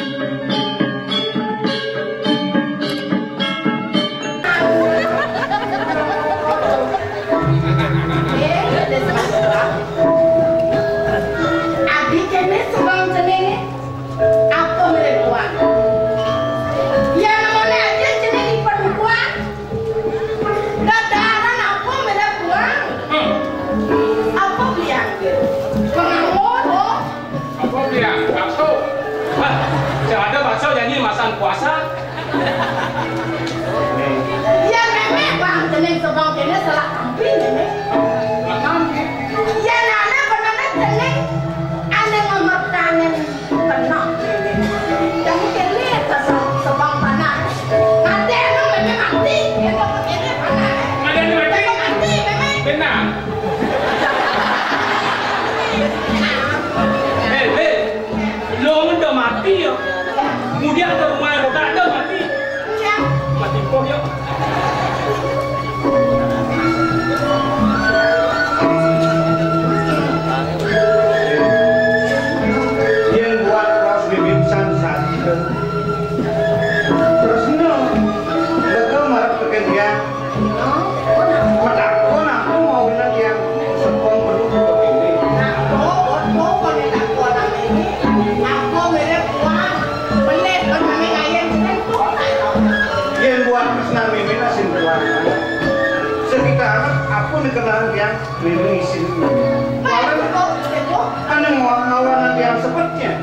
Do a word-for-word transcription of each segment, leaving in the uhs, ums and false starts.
Adi kéné sebeng cening, apa méré puang? Ya, namanya aja cening di padukuhan. Dadaran apa méré puang? Apa biang gitu? Pengamun, oh. Apa dia? Bakso. Hah? Sing ada bakso jadi masan puasa. Ya, mémé bang, cening sebeng kéné salah tampi, mémé. Salah tampi? Ya, nana bener cening ané ngemertanin kenok, mémé. Yang kéné sebeng, sebeng panas. Mati, emang mémé mati. Yang kéné panas. Ada yang mati? Yang mati, mémé. Benar. Eh, Be, lo udah mati ya? Kemudian ada rumah lo, tak ada mati. Mati kok ya? Yang buat Ros Bibit San Satria. Terus no, lega marep pekerjaan. Madakon aku mau nak yang sepong perlu kepingin. Aku, aku, aku nak ini. Aku mirip uang. Bener, kan mami ngayen, kan tuh, ayo. Yang buat pesanan mimi nasi buat. Sekitar aku dikenal yang mimi isin. Baik, kok, kok. Aneh mau ngawan yang sepetnya.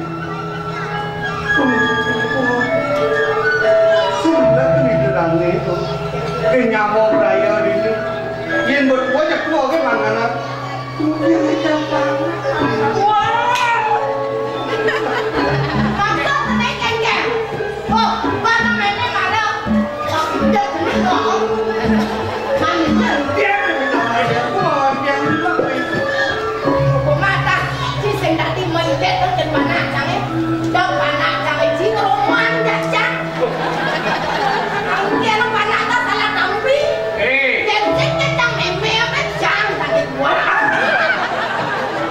Sulit nih jalannya itu. Ke nyamuk raya di sini. Yang berbuat ya keluar ke mana? Wah. Maksud kenaikan ya? Oh, mana mainnya mana? Maksudnya bener dong. Maksudnya dia, dia, dia, dia, dia, dia, dia, Mata, ci sing dadi mendhet to jen panak cange. Dok panak cange ci roman jajang. Angke lo panak ta salah tampi. Eh. Yen sing nyetang meme apa jang tadi kuat.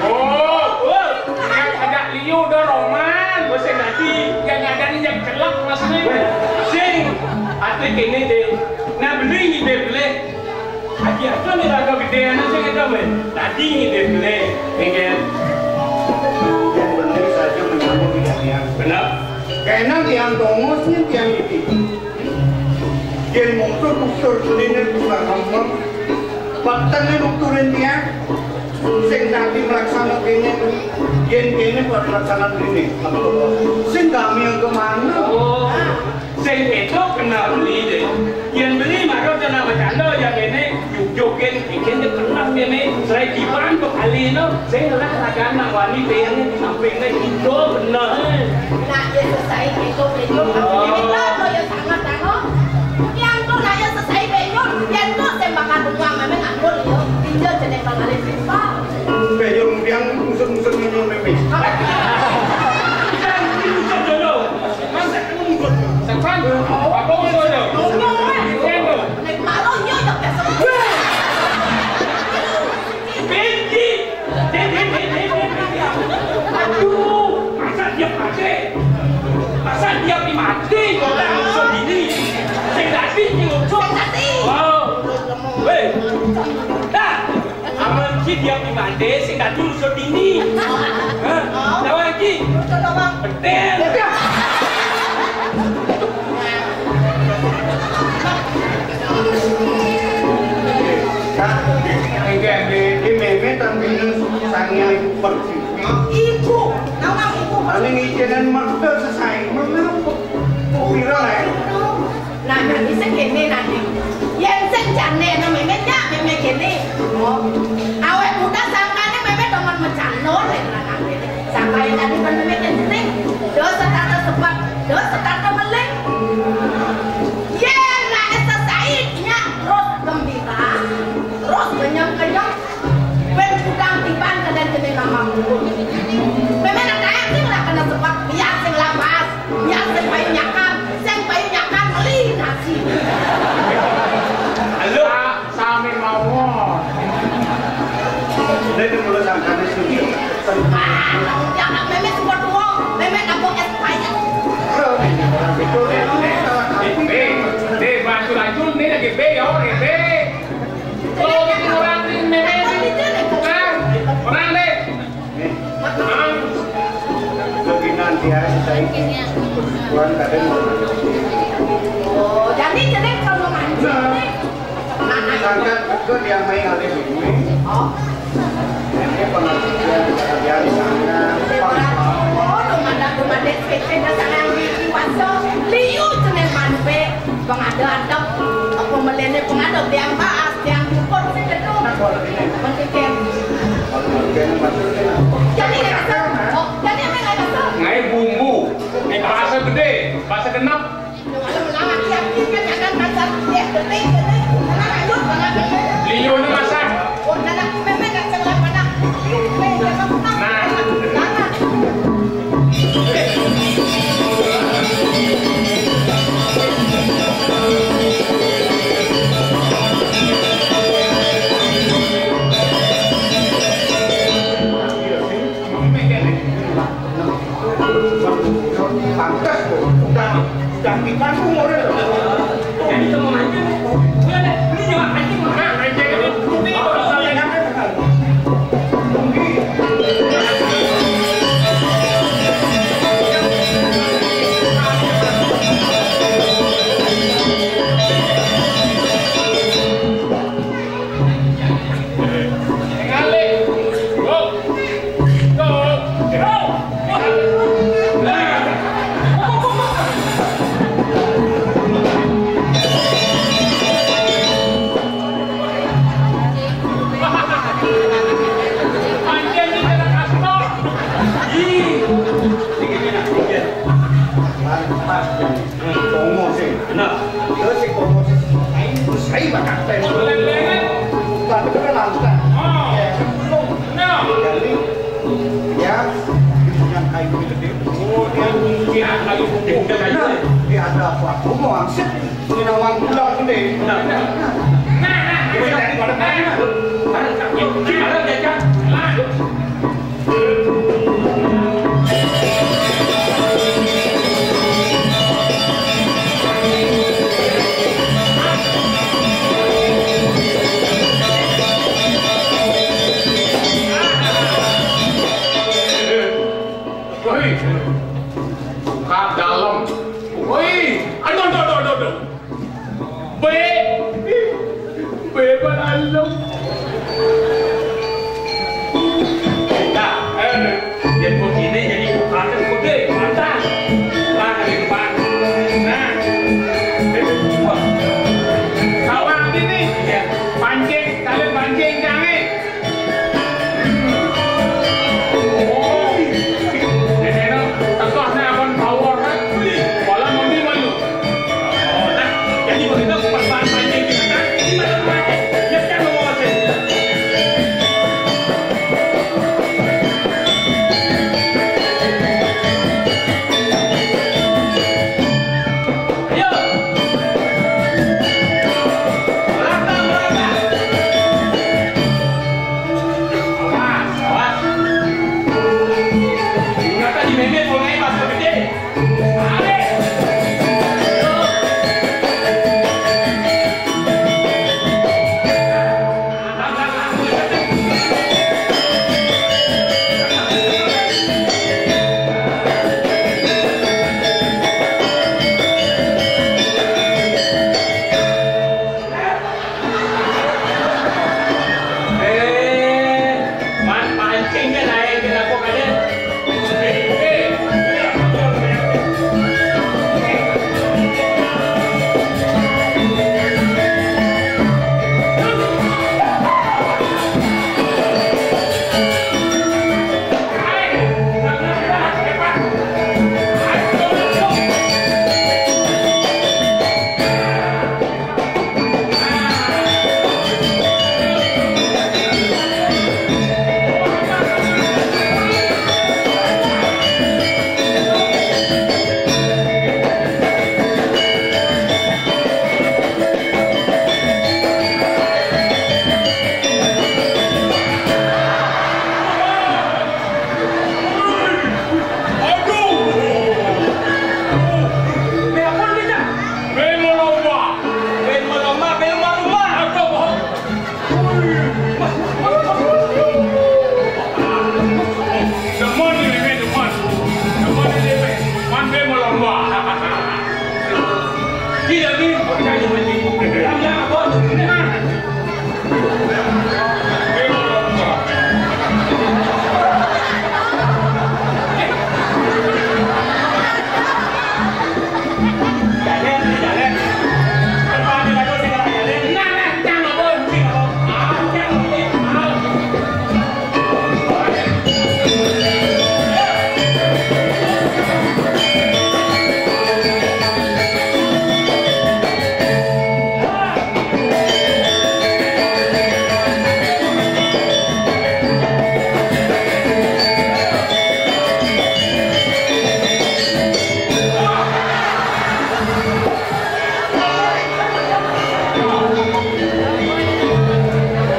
Oh, oh. Yang ada liu do roman, gue sing dadi. Yang ada ni yang celak maksudnya. Sing, ati kene deh. Nah, beli ide beli. Adi apa nih raga gedé anak sing kita men? Tadi ngide beli, enggak? Yang penting saja menyambut kejadian. Benar. Kena tiang tongos nih tiang ini. Yen muncul usul kuliner tukang ngomong. Patene nuturin tiang. Sing tadi melaksana kene. Yen kene buat melaksana ini. Sing kami yang kemana? Oh. Sing kéto kenal beli deh. Yén beli mara kena bercanda ya kéné, jujukin bikin dia kenal kéné. Selain kiban bekali no, sing ngelah ragan nak wani péné di sampingné itu bener. Nak ya selesai itu, itu, itu, itu ya sangat, anu. Yang tuh nak ya selesai itu, yang tuh saya bakal buang, memang anggur itu. Pinjol jadi bakal simpel. Kayak yang, yang musuh-musuh ini, Mimi. Apa? Kita ini musuh dulu. Masa kamu ngikut? Siapa? Apa ngikut? Ngikut. Ngikut. Benci. Aduh, masa dia mati? Masa dia mati? Orang ngikut ini. Sing dadi ngikut. Sing dadi. Wow. Weh. Dah. Amun ki dia pribadi sing dadi rusuh dini. Hah? Lawan ki. Betul. Enggak, di, di meme tampilnya sangat pergi. Ibu, nama ibu? Paling ijenan makta sesai. Mana kok viral ya? Nah, nah, ini sing kéné, nah, nih. Yén sing jane, nah, mémé nyak, mémé kéné. Oh. Awet muda sangkane mémé demen mecanor, ya, nah, nah, kéné. Sangkane tadi kan mémé kéné. Dosa tata sepat, dosa tata meling. Yén, nah, esa said, nyak, terus gembira, terus kenyang-kenyang. Ben kudang tiban kadén jenis nama bubur. Memang nak kaya sing lah kena sebab biar sing lapas, biar sing payu nyakan, sing payu nyakan beli nasi. Halo, sami mawon. Dia kan mulai sangkane sini. Ah, jangan memang semua tua, memang kampung es payah. Bé, bé, baju-baju né lagi bé, ya, orang bé. Kalau orang orang ini mémé, ah, orang bé. Nih, ah, lebih nanti ya, saya tuan kadang. Oh, jadi jelek kalau mancing. Nah. Sangka betul yang main alih ini. Oh. Ini pengertian pekerjaan sana. Oh, tuh ada tuh ada S P C dah sana yang di kuasa. Liu tuh yang manpe. Pengadap-adap. Apa melené pengadap tiang bahas, tiang ukur sih gitu. Nah, kalau ini. Penting. Kalau ini maksudnya. Jadi yang kesel. Oh, jadi apa yang kesel? Ngai bumbu. Ngai bahasa gedé, bahasa genep. Liu ni masak. Nah. Pantes, udah, udah kita tuh model. Jadi semua aja. Udah deh, lu jangan mancing, mah. Nah, mancing ini. Ini baru saya kan. Komo sih. Bener. Terus si komo sih. Saya bakal pen. Tapi itu kan langsung. Oh. Ya, belum. Bener. Jadi, ya, dia punya kayu gede. Oh, dia punya kayu gede. Nah, dia ada apa? Komo angsit. Ini nawang pulang gede. Bener. Nah. Nah, nah. Ini dari mana? Nah. Yuk, gimana, Jack? Nah. Woi, ka dalem. Woi, aduh, aduh, aduh, aduh, aduh. Bé, bé balalu. Nah, eh, yén begini jadi bukan gede, mantap. Nah, dari depan. Nah, eh, wah. Sawah ini, ya, pancing, kalian pancing, jangan. Melomba. Tidak bisa jadi begini. Yang, yang apa?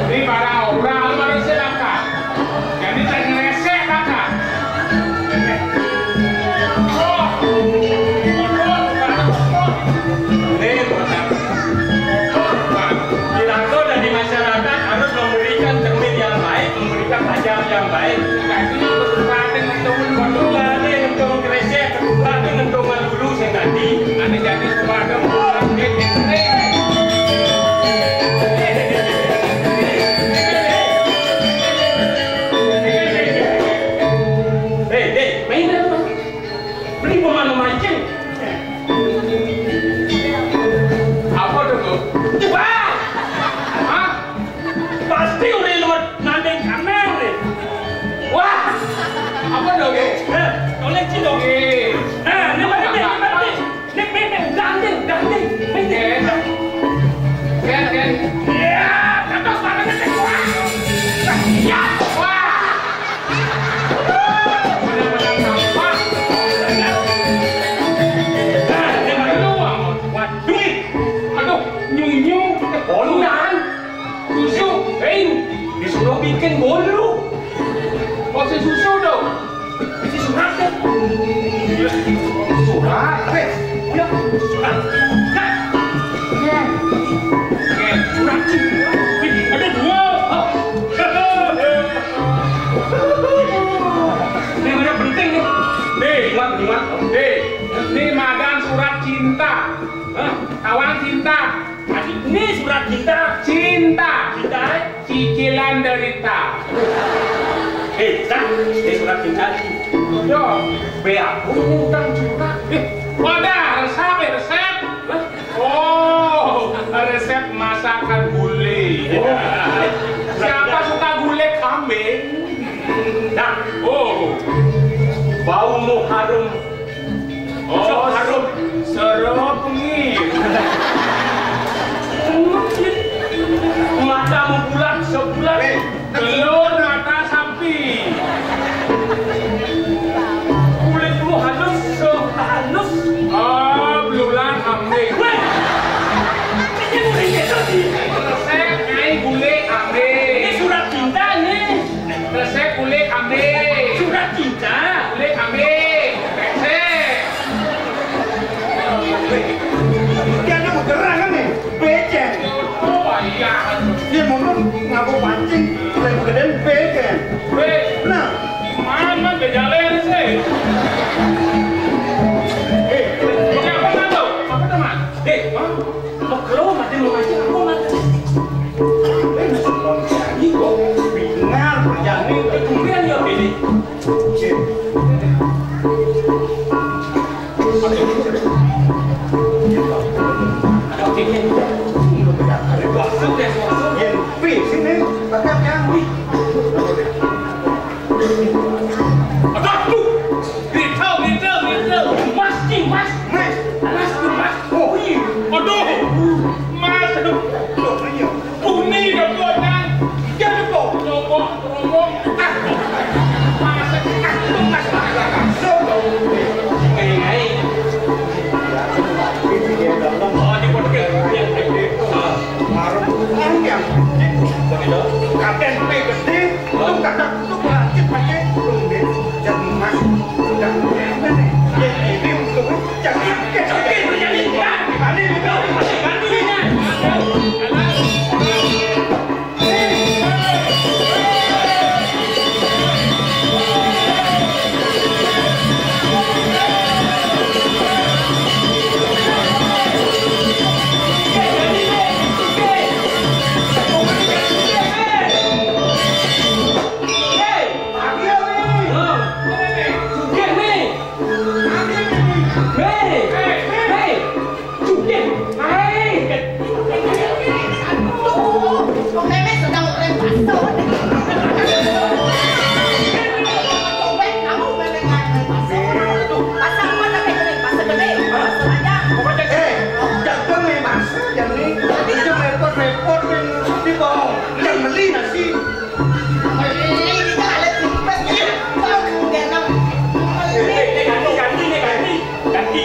Ini para orang, lu pada silakan. Jadi saya ngeresek, kakak. Pidato dari masyarakat harus memberikan cermin yang baik, memberikan ajaran yang baik. Tadi ketupaten itu, waduh, ada yang untung kresek, ketupaten untung dulu sing tadi. Ada jadi kepada orang. Hei, hei, main apa? Beli pemain mancing. Apa tuh, Bu? Wah! Hah? Pasti udah lewat nanding kamar nih. Wah! Apa dong, Bu? Nah, oleh Cino. Nah, ini mana nih? Ini mana nih? Ini, ini, ini, danding, danding. Ini, Ken, Ken. Ya, kata suaranya teh, wah. Ya, wah. Benar-benar sampah. Nah, dia mah lu, ah, buat duit. Aduh, nyunyu, bolunan, susu, eh, disuruh bikin bolu. Kok si susu dong? Ini surat ya? Surat, weh. Ya, surat. Nah. Ya. Oke, surat sih. Wih, ada dua. Oh. Ini mana penting nih? Nih, Mat, Mat. Nih, ini madan surat cinta. Hah? Tawang cinta. Ini surat cinta. Cinta. Cinta, eh? Cicilan derita. Eh, Cak, ini surat cinta nih. Yo, be aku utang cinta. Eh, wadah, resep, eh, resep. Hah? Oh, resep masakan gulai. Oh. Siapa suka gulai kambing? Nah, oh, baumu harum. Oh, harum. Serep nih. Matamu bulat sebulat. Eh, telur mata sapi. Kulitmu halus sehalus. Oh, belulang kambing. Weh, ini udah gitu sih. Resep nyai gulai kambing. Ini surat cinta nih. Resep gulai kambing. Surat cinta. Gulai kambing. Resep. Dia ada bergerak kan nih? Becek. Oh, iya. Dia mundur ngapa pancing, mulai bergedean becek. Weh. Nah. Mana bejalan sih? Eh, ini apa tuh? Apa tuh, Mas? Eh, mau keluar mati mau mancing, aku mati. Eh, masih mau jadi kok. Bingar, berjalan, kemudian dia pilih. Aduh, aduh. Mas, Mas. Mas, Mas. Oh, iya. Aduh, Mas. Aduh, iya. Bunyi dong, Bang. Iya, dong, Bang. Ngomong, ngomong. Ah. Mas, ah, Mas, Mas. Eh, eh. Oh, di podcast. Iya, iya. Ah. Marung. Katen pe gede, tung kadak, tung lacit pakai, tung deh. Jangan Mas. Jangan. Ini untuk jangan. Hei, hei, hei, judin, hei. Aduh, Kong Mémé sedang goreng bakso. Kamu goreng bakso. Bakso apa, tapi goreng bakso gede, bakso aja. Eh, jangan nih bakso, jangan nih. Itu repot-repot, yang di bawah. Yang beli nasi. Ini kita ada simpen, ya. Kalau kamu ganti, ganti, ganti, ganti, ganti.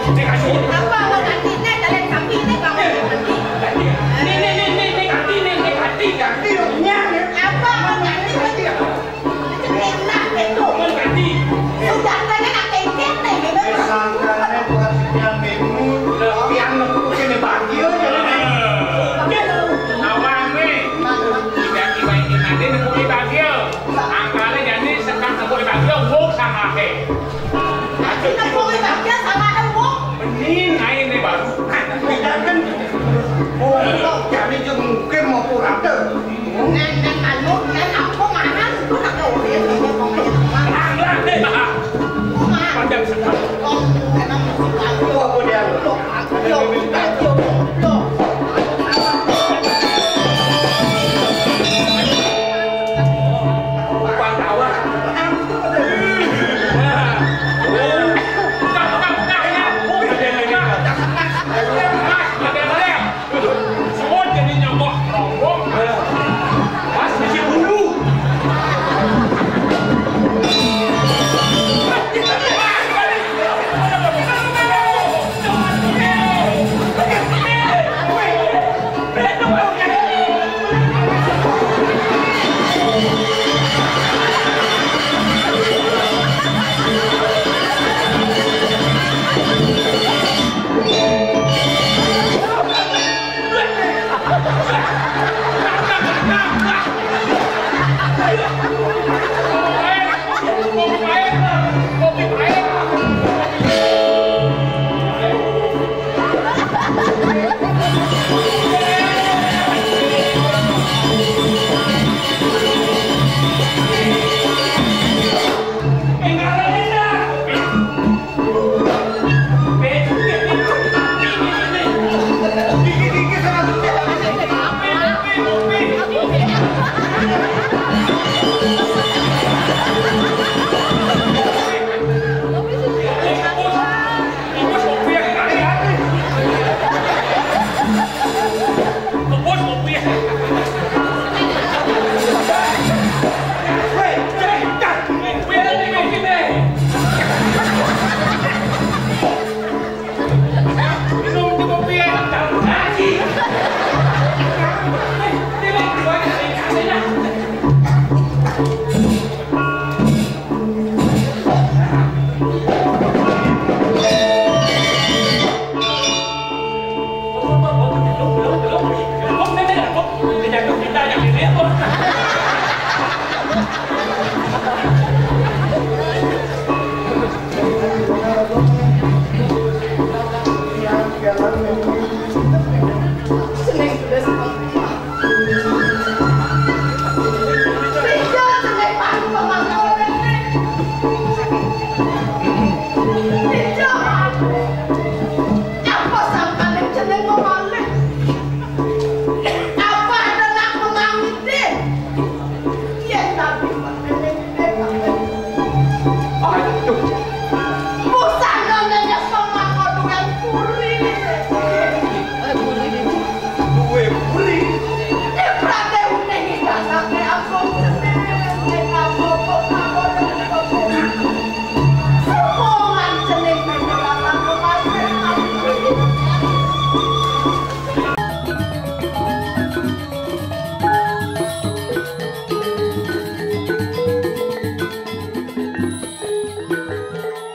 Ini ganti. Apa mau ganti? Ini jalan kaki, ini kamu ganti. Ganti. Ini, ini, ini, ini, ini ganti, ini, ini ganti, ganti. Apa mau ganti? Enak itu. Mau ganti. Sudah, kan enak, kengkeng, nih, gitu. Sangkanya buat yang bingung, yang nempel ini bahagia, ya. Awame. Tiba-tiba ini nanti nemu bahagia. Angkale jani sekat nemu bahagia, wong sangake. Nemu bahagia sama ada wong. Bening ae ne baru. Jangan. Oh, jadi jeng mungkin mau kurang. Neng, neng anu, neng apa mana itu nak kawin, neng mau ngomongin apa? Anglah deh, Pak. Panjang sekali. Oh, neng apa sih? Wah, aku dia. Yo.